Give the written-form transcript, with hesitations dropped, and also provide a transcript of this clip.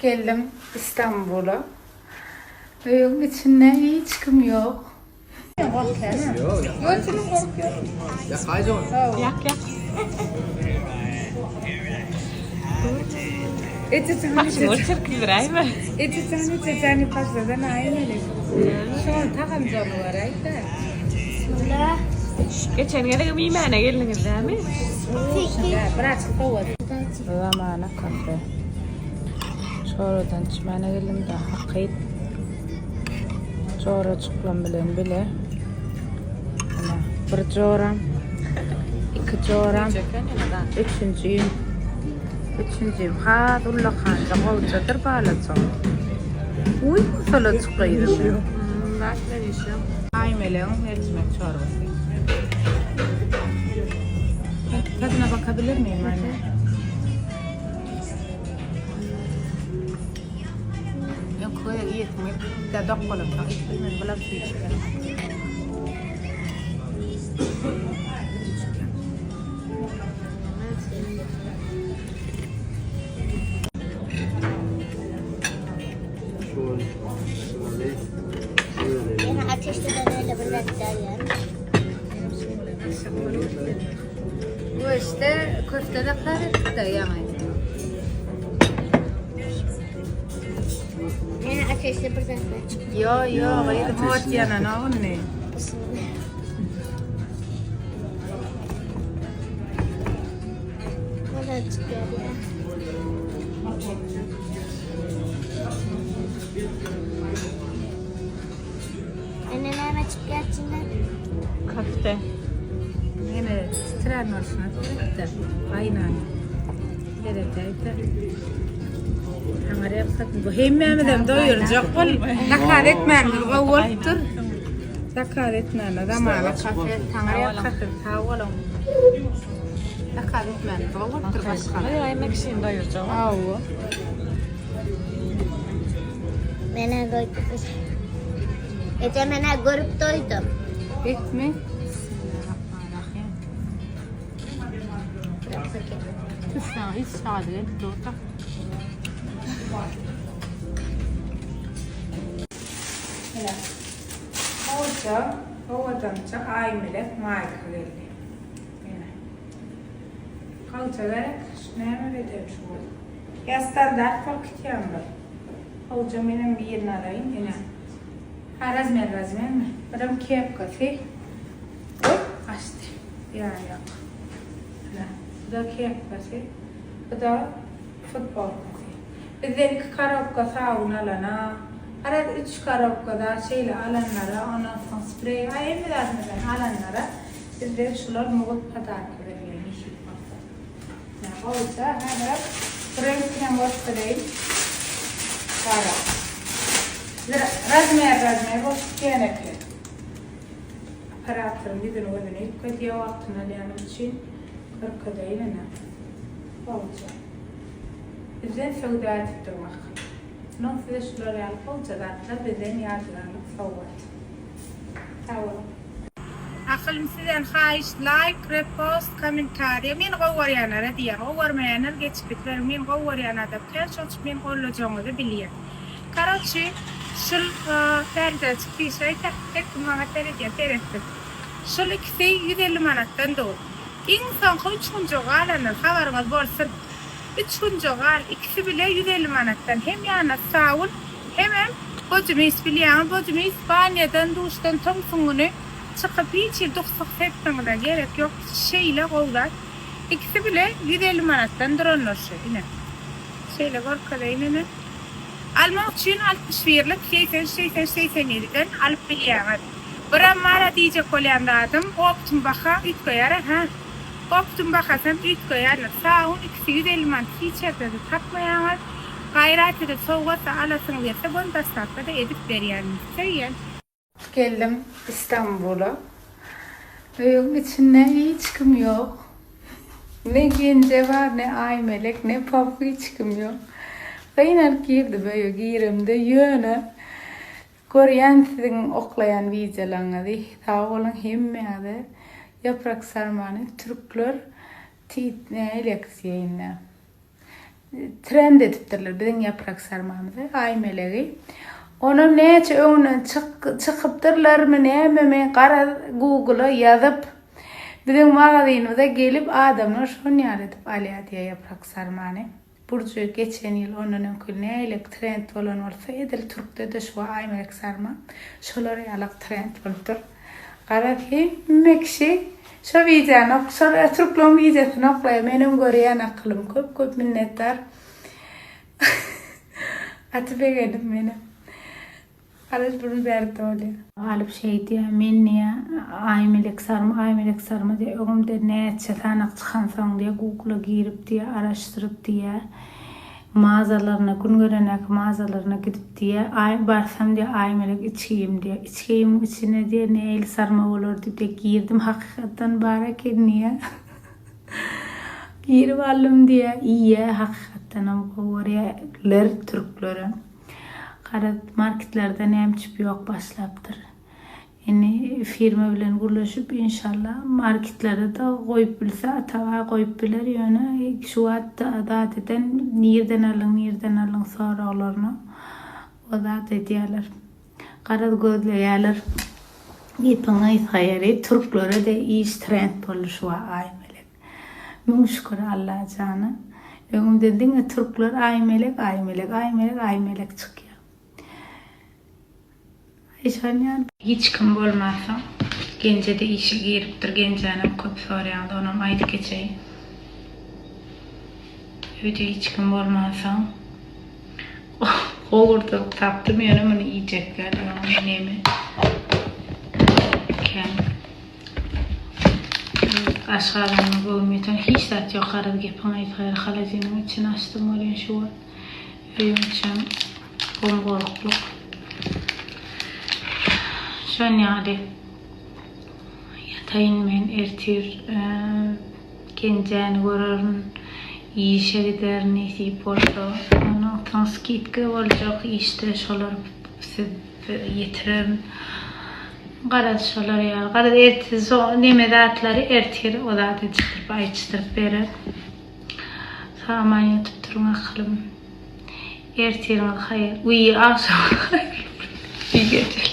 Geldim Istanbula. Öýüň içinde hiç kim ýok. Geçen gezegem iýmäne geldiňiz dämi? Zamana kafe. Çoradan içmäne geldim de hakyt. Jorajyklam bilen bile. Ine, bir joram, iki joram, üçünjim. Üçünjim has ullakanja gowjadyr balajygym. Uý, musalajyk gyzym. Aýmelegiň merjimek çorbasy. Tadyna bakabilir miyim anne? Yok, öyle iýesim gelip, da dok bolansoň iýip bilmedim. Bular süýji. Yine ateşli dönerle birlikte yiyelim. Bu işte köfte de karıştı yani. Yine ateşli bir zahmet çıktı. Yo yo, gyzym ot ýanan ogny. Buradan çıkıyor ya. Anne näme çykýar içinden? Köfte. Ýene titren bolşuna seretde. Gaýnan. Seredäýde. Aňa ýapsakmy? Bu hemmämizem doýurjak bol. Zakaz etmänimiz gowy bolupdyr. Zakaz etmäne zamana kafe. Taňa ýapsakyn. Sag boluň. Zakaz etmänimiz gowy bolupdyr başga. Aý, hemme kişini doýurjak. Hawa. Menä doýdum. Eje menä görüp doýdum. Etmi? Tüssäň hiç zady gelip dur-da. Ine, gowja, owadança Aýmelek maýka geldi. Ine. Gowja gerek, şu näme beden şu bol. Ýa standart bolup gitýän bir. Gowja menem birini alaýyn, ine. Ha, razmer razmermi? Birem kepkasy. Oý, gaçdy. Ýa, ýok. Ine, bu da kepkasy. Bu da futbolkasy. Bizden iki korobka sabyn alana, garaz üç korobka zat şeýle alanlara, ondan soň spreý, aý hemme zadymyzdan alanlara bizden şular mugt podarka berilýär nesip bolsa. Ine gowuja häzirem bu reňkinem görkezeýin. Gara. Razmer razmer bolup gitýän eken. Operatoryň ýüzüni gözüni üýtgedýär wagtyny alýanym üçin görkezeýin ine. Gowuja. Bizden söwda edip durmak. Munuň size şular ýaly gowja zatlar bizden ýadygärlik sowgat. Sag boluň. Ahylym sizden haýyşt laýk repost kommentariýa meni gowy görýänlere diýýän gowy görmeýänler geçip gidiberiň meni gowy görýän adam kän şoň üçin meni gollajagyňyzy bilýän karoçi şul bärde çykyş aýta her kim maňa seredýär seretsin şul ikisi 150 manatdan dur iň soňky üç günje galandyr habaryňyz bolsun üç günje gal ikisi bile 150 manatdan hem ýanyna sabun hemem bodymis bilýäňiz bodymis banýadan duşdan tomsuň güni çykyp hiç hili duh-suh sepmeňize gerek ýok şeýle gowy zat ikisi bile 150 manatdan duranlar şu ine şeýle görkezeýin ine almak üçin 61 lik 83 83 87 den alyp bilýäňiz biram bara diýjek bolýan zadym optum baha üýtgeýär hä optum bahasam üýtgeýändir sabun ikisi 150 manat hiç ýerde-de tapmaýaňyz gaýrat edip sowgat-da alasyňyz gelse göni dostawka-da edip berýän söýýän. Geldim Istanbula. Öýüň içinde hiç kim ýok. Ne Genje bar, ne Aýmelek, ne Pop hiç kim ýok. Gynanyp girdim öýe giremde ýöne görýän siziň oklaýan wideolaryňyzy. Sag boluň hemmäňize. Ýaprak sarmany türkler tit näleksiýa indi. trend edipdirler biziň ýaprak sarmamyzy, Aýmelegi. Onam näçe öňünden çyk çykypdyrlarmy nämemi garaz Google-a ýazyp biziň magazynymyza gelip adamlar şon ýaly edip alýar diýýär ýaprak sarmany. Burju geçen ýyl ondan öňki ýyl nähili trend bolan bolsa edil türkde-de şu Aýmelek sarma şolar ýalak trend bolupdyr. Garaz hemme kişi şo wideony ok şol türkleriň wideosyny oklaýar menem görýän akylym köp köp minnetdar. Gaty begendim menem. Garaz burun bärde bolýa. Alyp şeý diýýär, men diýýär, Aýmelek sarma, Aýmelek sarma diýýär, öňümde näçe sanak çykansoň diýýär, Google-a girip diýýär, araşdyryp diýýär, mazarlaryna, gün görendäki mazarlaryna gidip diýýär, aý, barsam diýýär, Aýmelek içgim diýýär, içgimiň içine diýýär, nähili sarma bolar diýip diýýär, girdim, hakykatdan bar eken diýýär. Girip aldym diýýär, iýýär, hakykatdanam gowy görýärler türklerem. Garaz marketlerde näme çip ýok başlapdyr. Indi firma bilen gürleşip inşallah marketlerde-de goýup bilse Atabaý goýup biler ýöne şu wagt zat eden nirden aldyň nirden aldyň soraglaryna o zat edýärler. Garaz gözleýärler. Gepiň gysga ýeri türklere-de iş trend boldy şu wagt Aýmelek. Müň şükür Allajana. Öňümden diňe türkler Aýmelek, Aýmelek, Aýmelek, Aýmelek çykýar. Aý şonýaly. Hiç kim bolmansoň Genjede işe giripdir Genjänem köp soraýaňyz onam aýdyp geçeýin. Öýde hiç kim bolmansoň gowurdak tapdym ýöne muny iýjek däl onuň neme kän. Aşgazanyma göwün ýeten hiç zat ýok garaz gepiň gysga ýeri holodilnigiň içini açdym welin şu wagt öýüň içem gom-goruklyk. Şon ýaly ýataýyn men ertir Genjäni görerin işe giderin nesip bolsa. Ondan soň skidka boljak işde şolar siz ýetirerin. Garaz şolar ýaly. Garaz ertir şo neme zatlary ertir o zat edişdirip aýytşdyryp berer. Sag-aman ýatyp duruň akylym. Ertiriňiz haýyr. Wiý agşamyňyz haýyrly bolsun. Iyi geceler.